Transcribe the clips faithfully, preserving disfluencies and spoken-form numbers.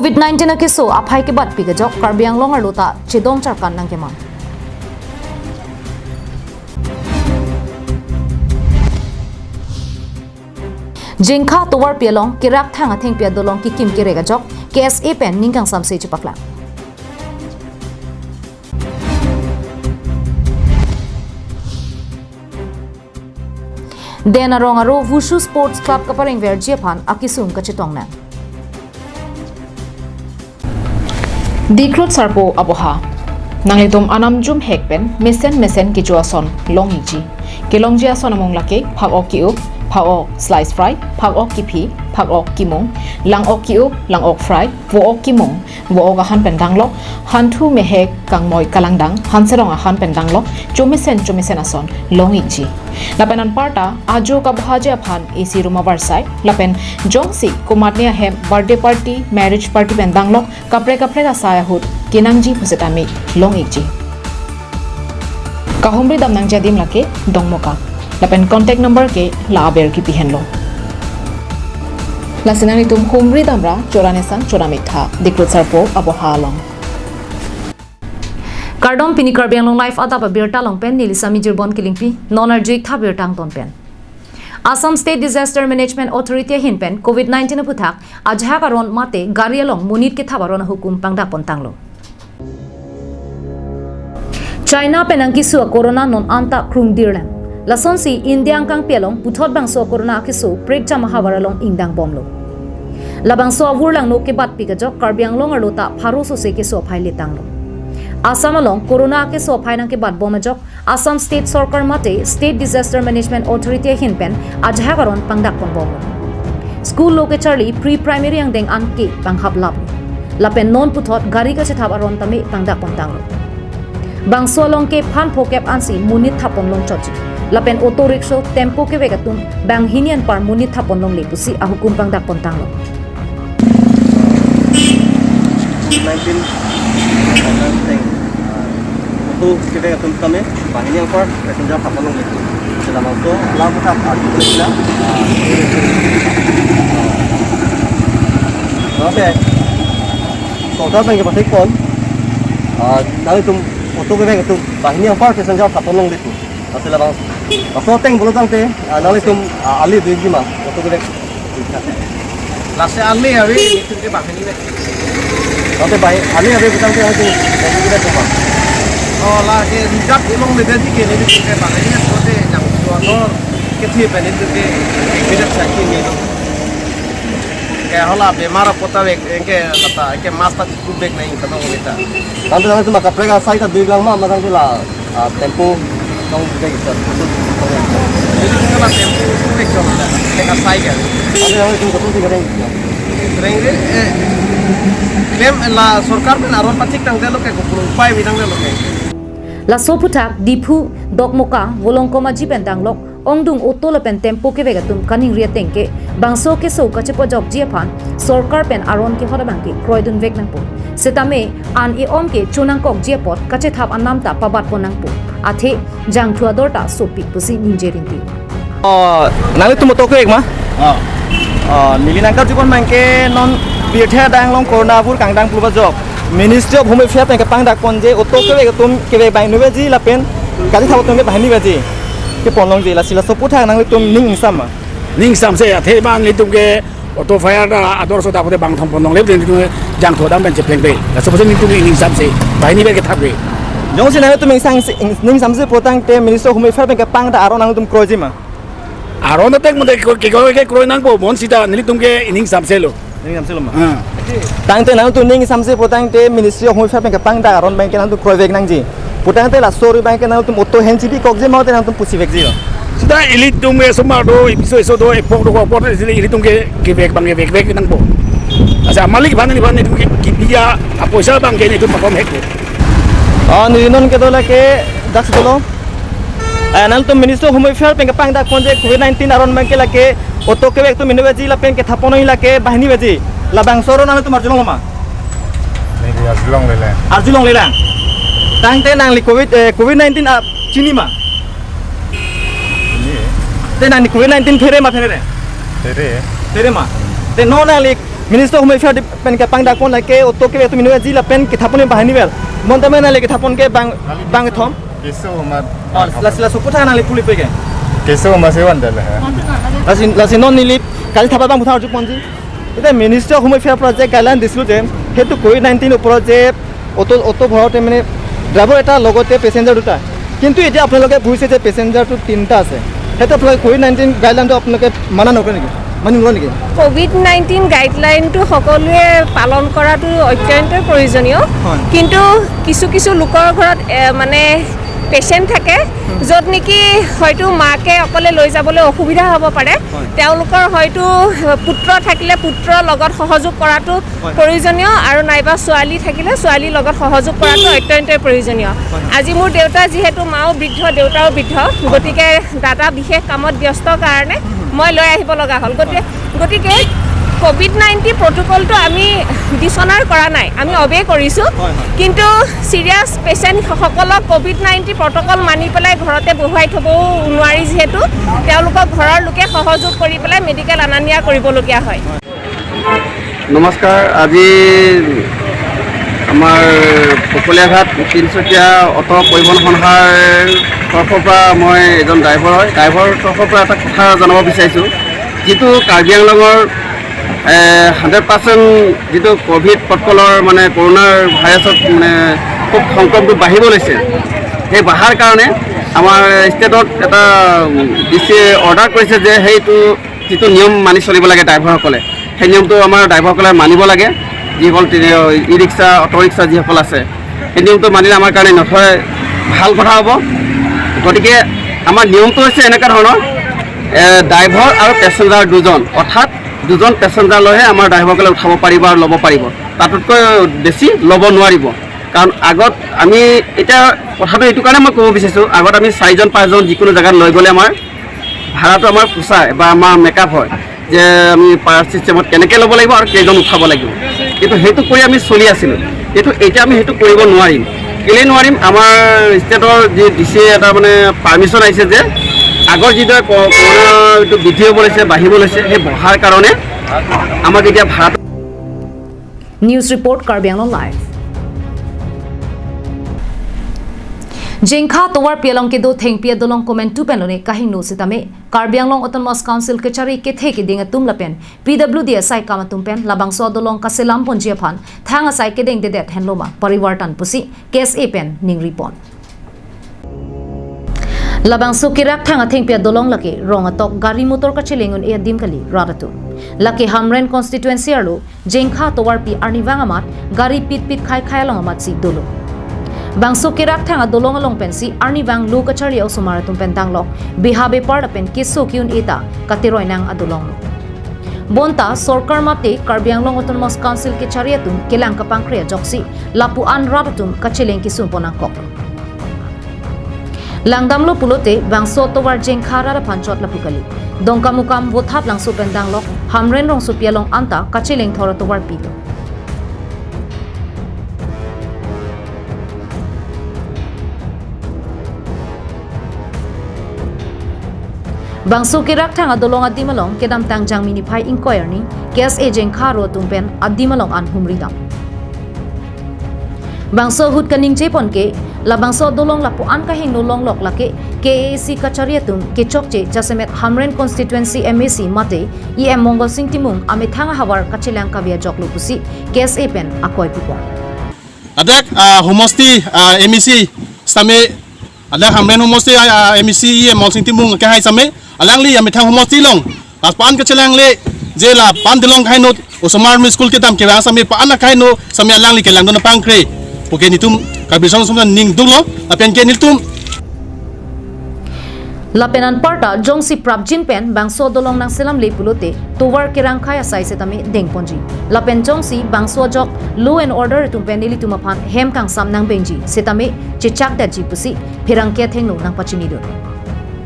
Covid nineteen akeso aphai kebatpi kejok, Karbi Anglong arlo ta chedong charkan nangkemang. Jengkha tovarpi along kerak thang athengpi adolong kekim kerek ajok, K S A pen ningkangsamse chepaklang. Den arong aro Wushu Sports Club kaparengverji aphan akesung kachetong nang. Diklut sarpo aboha. Nanglitum anam jum hek pen mesen mesen kecho ason long-ikji. Kelongji ason amung lake phak-ok ki-up, phak-ok slice fry, phak-ok kiphi, phak-ok kimung, lang-ok ki-up, lang-ok fry, vo-ok kimung, vo-ok ahan pen danglok, hanthu mehek kangmoi kalangdang, hanserong ahan pen danglok, chomesen chomesen ason long-ikji. Lapen anparta ajo kabohaji aphan A C room avarsai, lapen jongsi komatne ahem birthday party, marriage party pen danglok, kaprek kaprek asai ahut kenangji pusitame long-ikji. Kahumri dam nangji adim lake Dongmoka. Lapen contact number ke la aber kipi henlo. Lasi nanglitum humri damra chora nesang chora mitha, Diklut sarpo aboha along. Kardom, pini Karbi Anglong Live adap abirta along pen neli Sami Jirbon Kilingpi, non arju-ik tha birta angton pen. Assam State Disaster Management Authority ahin pen Covid nineteen aphuthak ajahak aron mate gari along monit kethap aron ahukum pangdak pon tanglo. China pen angkisu a-corona non anta krungdirlang. Lasonsi India angkangpi along puthot bangso a-corona akeso prekjam ahavar along ingdang bomlo. Labangso avur langno kebatpi kejok Karbi Anglong arlo ta pharo sose keso aphai letanglo. Assam along corona akeso aphai nangkebat bom ajok Assam State Sorkar mate State Disaster Management Authority ahin pen ajahak aron pangdak pon bomlo. School lo kecharli pre-primary angdeng an ke panghaplaplo. Lapen non puthot gari kachethap aron tame pangdak pon tanglo. Bangso along ke phan phokep ansi monit thap pon longchotji. Lapen auto rickshaw, tempo kevek atum banghini anpar monit thap pon longle pusi ahukum pangdak pon tanglo. Covid nineteen, ah, auto kevek atum tame banghini anpar passenger thap pon longle. Sila bangso alam thap adu sila. Oke. Sorkar pen kepasik pon, ah, nanglitum auto kevek atum banghini anpar passenger thap pon longle pu. Lasi labang, laso ateng pulo tangte, ah, nanglitum, ah, ali dui jima, auto kevek. Lasi ali ave, nelitum ke banghini ave. Tangte banghini, ali ave pu tangte nanglitum banghini ave ma? Oh, la ke reserve ilong medaji ke nelitum ke banghini ave, kote jang suator, kethe pen nelitum ke, ek minute sakhi nelitum. Ke hala bemar apot ta vek, anke lata, anke mask ta chikupvek nang ingkang nang vek ta. Tangte nanglitum kaprek asai ta dui lang ma, ma tangte la, ah, tempo tong vek sir. Jadi kita la tempo vek jong ta, kaprek asai ke. Tangte nanglitum kopi si kareng? Kareng ke, eh, klem la sorkar pen aron pathik tangte lo ke, kopi upai bi tangte lo ke. Laso aphuthak Diphu, Dokmoka, Volongkom aji pen danglok ongdung auto lapen tempo kevek atum kaningri ateng ke bangso keso kachepajokji aphan sorkar pen aron kehot abang ke kroidunvek nangpo. Setame an e-om ke chonangkokji apot kachethap anam ta pabat pon nangpo. Athe jangthu ador ta sopik pusi ningje rinti. Oh, nanglitum auto kevek ma? Oh. Oh, neli nangkarju pon abang ke non pirthe adang along corona avur kangdang pulo ajok Ministry of Home Affairs pen kepangdak ponji auto kevek atum kevek banghini veji lapen gari thap atum ke banghini veji kepon longji, lasi laso aphuthak nanglitum ning ingsam ma? Ning samse, athe ban nelitum ke auto fare ta ador so ta pote bang thom pon longle, nelitum jangthu adang pen cheplengpe. Laso apotsi nelitum ning samse, banghini ave kethapve. Jongsi nanglitum ingsam, ning samse pu tangte Ministry of Home Affairs pen kepangdak aron nanglitum kroiji ma? Aron ateng mate ke, ke, ke, ke kroi nangpo, bonsita nelitum ke ning samse lo. Ning samse lo ma? Ah. Tangte nanglitum ning samse pu tangte Ministry of Home Affairs pen kepangdak aron abang ke nanglitum kroivek nangji. Pu tangte laso ri abang ke nanglitum auto hensi bikokji ma, te nanglitum pusivekji lo? Sita ilitum ke osomar do, episo eso do, epok do, apor sita ilitum ke, kevek abang kevekvek nangpo. Asa malik bhan ni bhan nelitum ke kipi apoisa abang ke nelitum pakom hek. Oh, neli non kedo lake dak si dolo. Eh, nanglitum Ministry of Home Affairs pen kepangdak ponji Covid nineteen aron abang ke lake auto kevek atum hini veji lapen kethap pon lake banghini veji. Labangso aron nanglitum arjulonglo ma? Neli arjulongle lang. Arjulongle lang. Tangte nangli Covid, eh, Covid nineteen a chini ma? Chini. Te nangli Covid nineteen phere ma pherere? Phere. Phere ma. Te non nangli Minister Home Affairs pen kepangdakpon lake auto ke tu minu aji lapen kethapon bahani vel. Bonta mena le kethapon ke bang bang thom. Keso amat. Oh, la sila suku thana le puli peke. Keso amat sewan dala. Lasi lasi non neli kali thapa bang puthar juk ponji. Ite Ministry of Home Affairs project guideline disclose hem. Hetu covid nineteen upor je auto auto bhorate mane driver eta logote passenger duta. কিন্তু এতিয়া আপোনালোকে বুজিছে যে পেচেঞ্জাৰটো তিনিটা আছে, সেইটো আপোনালোকে কভিড নাইণ্টিন গাইডলাইনটো আপোনালোকে মানা নকৰে নেকি, মানি নলয় নেকি? কভিড নাইণ্টিন গাইডলাইনটো সকলোৱে পালন কৰাটো অত্যন্ত প্ৰয়োজনীয়। হয়। কিন্তু কিছু কিছু লোকৰ ঘৰত এ, মানে পেচেণ্ট থাকে, য'ত নেকি হয়তো মাকে অকলে লৈ যাবলৈ অসুবিধা হ'ব পাৰে। হয়। তেওঁলোকৰ হয়তো পুত্ৰ থাকিলে পুত্ৰৰ লগত সহযোগ কৰাটো হয়। প্ৰয়োজনীয় আৰু নাইবা ছোৱালী থাকিলে ছোৱালীৰ লগত সহযোগ কৰাটো অত্যন্তই প্ৰয়োজনীয়। হয়। আজি মোৰ দেউতা যিহেতু মাও বৃদ্ধ, দেউতাও বৃদ্ধ, গতিকে দাদা বিশেষ কামত ব্যস্ত কাৰণে মই লৈ আহিব লগা হ'ল। গতিকে গতিকে কভিড নাইণ্টিন প্ৰট'কলটো আমি ডিছঅনাৰ কৰা নাই, আমি অবে কৰিছোঁ। হয়, হয়। কিন্তু ছিৰিয়াছ পেচেণ্টসকলক কভিড নাইণ্টিন প্ৰট'কল মানি পেলাই ঘৰতে বহুৱাই থ'বও নোৱাৰি, যিহেতু তেওঁলোকক ঘৰৰ লোকে সহযোগ কৰি পেলাই মেডিকেল অনা নিয়া কৰিবলগীয়া হয়। নমস্কাৰ। আজি আমাৰ পকলিয়াঘাট তিনিচুকীয়া অট' পৰিবহণ সন্থাৰ তৰফৰ পৰা মই এজন ড্ৰাইভাৰ হয়। ড্ৰাইভাৰৰ তৰফৰ পৰা এটা কথা জনাব বিচাৰিছোঁ, যিটো কাৰ্বি আংলঙৰ হাণ্ড্ৰেড পাৰ্চেণ্ট যিটো কভিড প্ৰট'কলৰ মানে কৰোণাৰ ভাইৰাছত মানে খুব সংক্ৰমণটো বাঢ়িব লৈছে, সেই বঢ়াৰ কাৰণে আমাৰ ষ্টেটত এটা ডি চিয়ে অৰ্ডাৰ কৰিছে যে সেইটো যিটো নিয়ম মানি চলিব লাগে ড্ৰাইভাৰসকলে, সেই নিয়মটো আমাৰ ড্ৰাইভাৰসকলে মানিব লাগে। যিসকল ই ৰিক্সা, অটো ৰিক্সা যিসকল আছে, সেই নিয়মটো মানিলে আমাৰ কাৰণে নথৈ ভাল কথা হ'ব। গতিকে আমাৰ নিয়মটো হৈছে এনেকুৱা ধৰণৰ, এ, ড্ৰাইভাৰ আৰু পেচেঞ্জাৰ দুজন, অৰ্থাৎ দুজন পেচেঞ্জাৰ লৈহে আমাৰ ড্ৰাইভাৰসকলে উঠাব পাৰিব আৰু ল'ব পাৰিব, তাতোতকৈ বেছি ল'ব নোৱাৰিব। কাৰণ আগত আমি, এতিয়া কথাটো এইটো কাৰণে মই ক'ব বিচাৰিছোঁ, আগত আমি চাৰিজন পাঁচজন যিকোনো জেগাত লৈ গ'লে আমাৰ ভাড়াটো আমাৰ পোচায় বা আমাৰ মেকআপ হয় যে আমি পাৰ চিষ্টেমত কেনেকৈ ল'ব লাগিব আৰু কেইজন উঠাব লাগিব, কিন্তু সেইটো কৰি আমি চলি আছিলোঁ। কিন্তু এতিয়া আমি সেইটো কৰিব নোৱাৰিম। কেলৈ নোৱাৰিম? আমাৰ ষ্টেটৰ যি ডি চিয়ে এটা মানে পাৰ্মিশ্যন আহিছে যে আগৰ যিদৰে ক- কৰোণা এইটো বৃদ্ধি হ'ব লৈছে, বাঢ়িব লৈছে, সেই বঢ়াৰ কাৰণে আমাক এতিয়া ভাড়াটো News report, Karbi Anglong Live. Jengkha tovarpi along kedo thengpi adolong komantu pen lone kahingno sitame Karbi Anglong Autonomous Council kachari kethe keding atum lapen P W D asaikam atum pen labangso adolong kaselam ponji aphan thang asai kedengdedet henlo ma parivartan pusi K S A pen ningri pon. Labangso kerakthang athengpi adolong lake rong atok gari motor kacheleng un-e adim kali rat atum. Lake Hamren constituency arlo Jengkha tovarpi arnivang amat gari pitpit khaikhai along amatsi dolo. Bangso kerakthang adolong along pensi arnivang lo kacharli osomar atum pen danglok beha bepar lapen keso ke-un-e ta kateroi nang adolonglo. Bonta sorkar mate Karbi Anglong Autonomous Council kachari atum kelang kapangkre ajoksi lapu-an rat atum kacheleng kesung pon nangkok. Langdamlo pulote bangso tovar Jengkha rat aphan chot lapu kali. Dongkamukam Vothatlangso pen danglok Hamren rongsopi along anta kacheleng thor atovarpi do. Bangso kerakthang adolong adim along kedamtang Jangmi niphai ingkoi arni K S A Jengkha aro atum pen adim along an humri dam. Bangso ahut kaningje pon ke labangso adolong lapu-an kahingno longlok lake K A A C kachari atum kechokche jasemet Hamren constituency M A C mate E M Mongol Sing Timung amethang ahavar kachelang kave ajoklo pusi K S A pen akoi pupon. Ladak, ah, homosti, ah, M A C sitame, ladak Hamren homosti, ah, ah, M A C E M Mongol Sing Timung kehai sitame alangli amethang homosti along lapu-an kachelangle, je lapu-an dolong kahingno, osomar mi school kedam kevang sitame lapu-an kahingno sitame alangli kelangdun apangkre puke nelitum Karbi Riso Nimso Samay ning duklo, lapen ke nelitum. Lapen anparta jongsi prapjin pen bangso adolong nangselamle pulote tovar kerangkhai asai sitame dengponji. Lapen jongsi bangso ajok law and order atum pen nelitum aphan hem kangsam nangbengji sitame chechakdetji pusi pherangke athengno nangpachinidun.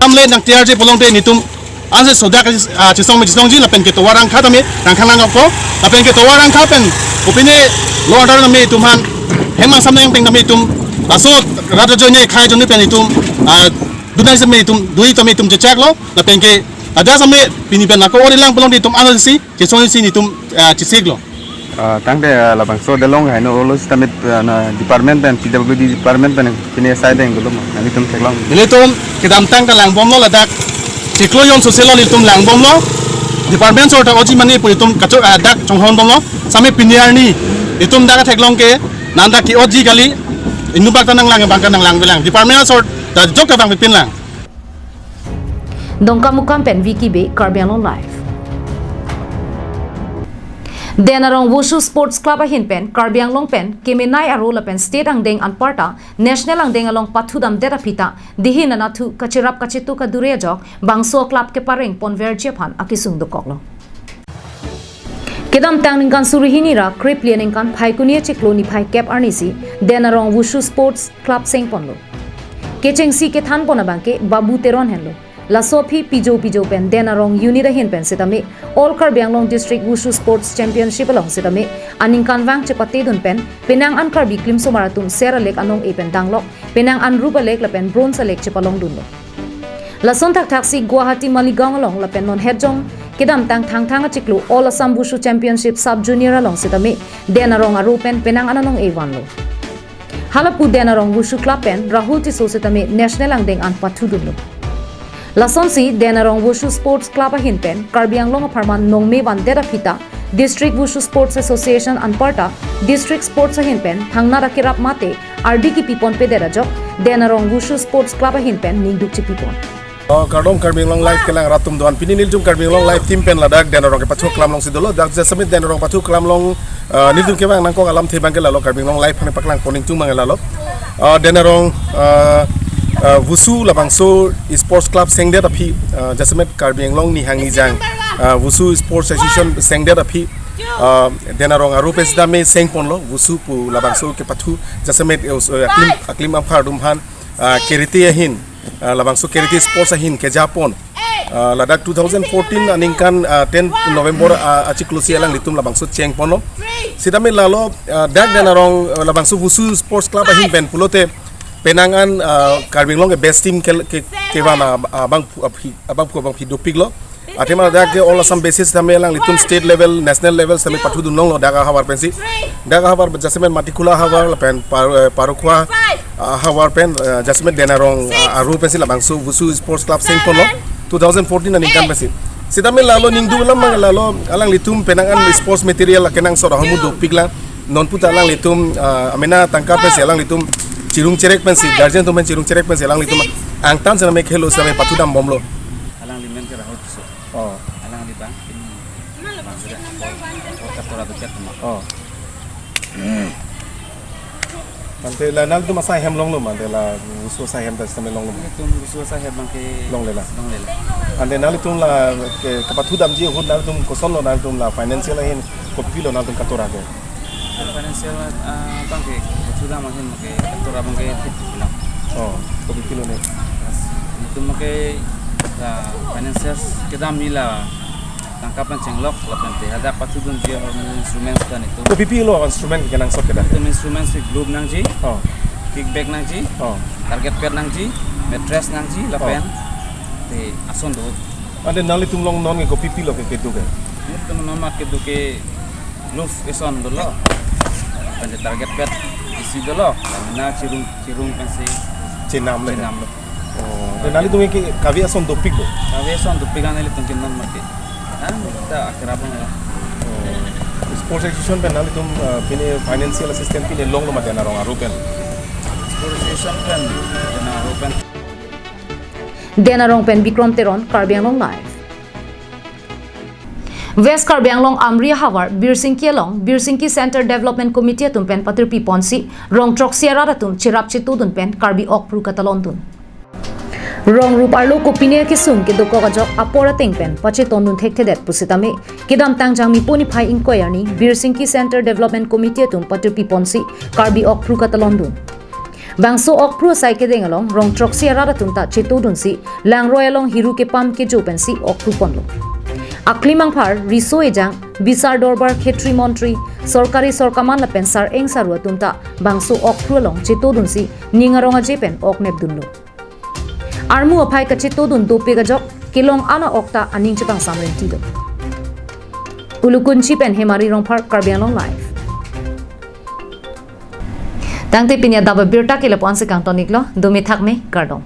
Amle nang T R J pulote nelitum anse sodak, ah, chisong me chisongji lapen ke tovar rangkha tame rangkha nangkok, lapen ke tovar rangkha pen kopine law and order tame itum aphan hem kangsam nangpeng tame itum laso rat ajoine khei ajoine pen itum, ah, dunai sitame itum dui tame itum chechaklo, lapen ke Ada same pini pen ako ori lang pelong di tum ano si, chesong si ni tum, ah, chesik lo. Ah, tangte, ah, labangso delong hai no olo sitame, ah, na department pen, P W D department pen, pini asai deng dulu ma, nelitum theklong. Nelitum kedamtang ta langbomlo ladak, chiklo jon soselo nelitum langbomlo. Department sor ta oji mani pu nelitum kacho, ah, dak chonghon bomlo. Same pini arni, nelitum dak theklong ke, nanda ke oji kali, inut bak ta nanglang, bang ta nanglang belang. Department sor ta jok ta bang pipin lang. Dongkamukam pen Vicky Bey, Karbi Anglong Live. Den Arong Wushu Sports Club ahin pen Karbi Anglong pen kemenei aro lapen state angdeng anparta national angdeng along pathudamdet aphi ta dihin anatthu kacherap kachetu kadure ajok bangso club kepareng ponverji aphan akesung dokoklo. Kedamtang ningkan suri hini ra krepli aningkan Phaikuni achiklo niphai kep arnisi Den Arong Wushu Sports Club sengponlo. Kechengsi kethanpon abangke Babu Teron henlo. Laso aphi pijo pijo pen Den Arong unit ahin pen sitame All Karbi Anglong District Wushu Sports Championship along sitame aningkanvang chepatedun pen penang an Karbi klimsomar atum ser alek anong-e pen danglok, penang an rup alek lapen bronze alek chepalongdunlo. Lason thakthaksi Guwahati Maligaon along lapen non hetjong kedamtang Thangthang achiklo All Assam Wushu Championship Sub Junior along sitame Den Arong aro pen penang an anong-e vanlo. Halapu Den Arong Wushu Club pen Rahul Tisso sitame national angdeng an pathudunlo. Lasonsi Den Arong Wushu Sports Club ahin pen Karbi Anglong apharman nongme vandet aphi ta District Wushu Sports Association anparta District Sports ahin pen thangnat akerap mate ardi kipiponpedet ajok Den Arong Wushu Sports Club ahin pen ningduk chipipon. Oh, kardom Karbi Anglong Live kelang rat atum doan. Pini nelitum Karbi Anglong Live team pen ladak Den Arong kepathu aklam alongsi dolo. Dak jasemet Den Arong pathu aklam along, ah, nelitum kevang nangkok alamthe abangke lalo, Karbi Anglong Live aphan paklang pon ingtung abang lalo. Ah, Den Arong, ah, ah, Wushu labangso sports club sengdet aphi, ah, jasemet Karbi Anglong nihang nijang, ah, Wushu Sports Association sengdet aphi, ah, Den Arong aro pen sitame sengponlo, Wushu pu labangso kepathu jasemet, eh, us-, eh, aklim, aklim aphartum aphan, ah, karate ahin, ah, labangso karate sports ahin kejapon. Ah, ladak two thousand fourteen aningkan, ah, ten November, ah, achiklosi alanglitum labangso chengponlo. Sitame lalo, ah, dak Den Arong, ah, labangso Wushu Sports Club ahin pen pulote penang an, ah, Karbi Anglong ke best team ke, ke, kevan, ah, abangphu aphi, abangphu abangphi dopiklo. Athema dak ke all Assam basis sitame alanglitum state level, national level sitame pathudun longlo dak ahavar pensi. Dak ahavar jasemet Matikula ahavar lapen Par-, eh, Parokhuwa, ah, ahavar pen, eh, jasemet Den Arong, ah, aro pensi labangso Wushu Sports Club sengponlo two thousand fourteen aningkan pensi. Sitame lalo ningduk alam abang lalo alanglitum penang an sports material akenangsot ahormu dopiklang. Non puta alanglitum, ah, amena tangka pensi alanglitum chirung cherek pensi, guardian atum pen chirung cherek pensi alanglitum angtan sitame khelo sitame pathudambomlo. Alangli men ke Rahul Tisso. Oh. Alangli abang, ini. Mana bang, bang, sudah. Kota Tora Duket cuma. Oh. Ante la nangtum asai hem longlo ma, ante la Wushu asai hem ta sitame longlo ma. Nelitum Wushu asai hem abangke longlela. Longlela. Ante nangtum la ke, kepathudamji ahut nangtum kosonlo, nangtum la financial ahin kopilo nangtum katora ke. Financial, ah, abangke, kepathudam ahin abangke katora abangke thik lo. Oh, kopilo ne. Nelitum abangke, ah, financial kedam ila tangka pen chenglok lapen te hadak pathudunji ahormu instruments ta nelitum. Kopilo instrument kenangsot ke dak? Nelitum instruments ke glove nangji. Oh. Kick bag nangji. Oh. Target pad nangji. Mattress nangji lapen. Oh. Te ason do. Ante nanglitum along non ke kopilo ke keduk ke? Nelitum along ma keduk ke glove eson dolo. Lapen te target pad isi dolo. Lapen na chirung, chirung pensi chenamle. Chenamlo. Oh, dan nanglitum ke kave ason dopik do? Kave ason dopik an nelitum ke non mati. An ta akrab lo. Oh. Sports Association pen nanglitum, eh, pine financial assistance pine longlo ma Den Arong aro pen? Sports Association pen, Den Arong pen. Den Arong pen Bikrom Teron, Karbi Anglong Live. West Karbi Anglong Amri ahavar Birsingki along Birsingki Center Development Committee atum pen patirpi ponsi rong throksi arat atum cherap chetudun pen Karbi Okphru katalondun. Rong rup arlo kopine kesung kedokok ajok apor ateng pen pachetondun thekthedet pusitame kedamtang Jangmi puni phai ingkoi arni Birsingki Center Development Committee atum patirpi ponsi Karbi Okphru katalondun. Bangso Okphru asai kedeng along rong throksi arat atum ta chetudunsi langroi along hiru kepam kejo pensi Okphru ponlo. Aklim angphar riso ejang Bisar Dorbar Khetri Montri, Sorkari Sorkaman lapen Sar-eng Saru atum ta bangso Okphru along chetudunsi ning arong aje pen ok nepdunlo. Armu aphai kachetudun dopik ajok kelong ana okta aning chepangsam renti do. Ulukunchi pen Hemari Rongphar, Karbi Anglong Live. Tangte pini adap abirta ke lapu-an si kangton iklo, dome thakme, kardom.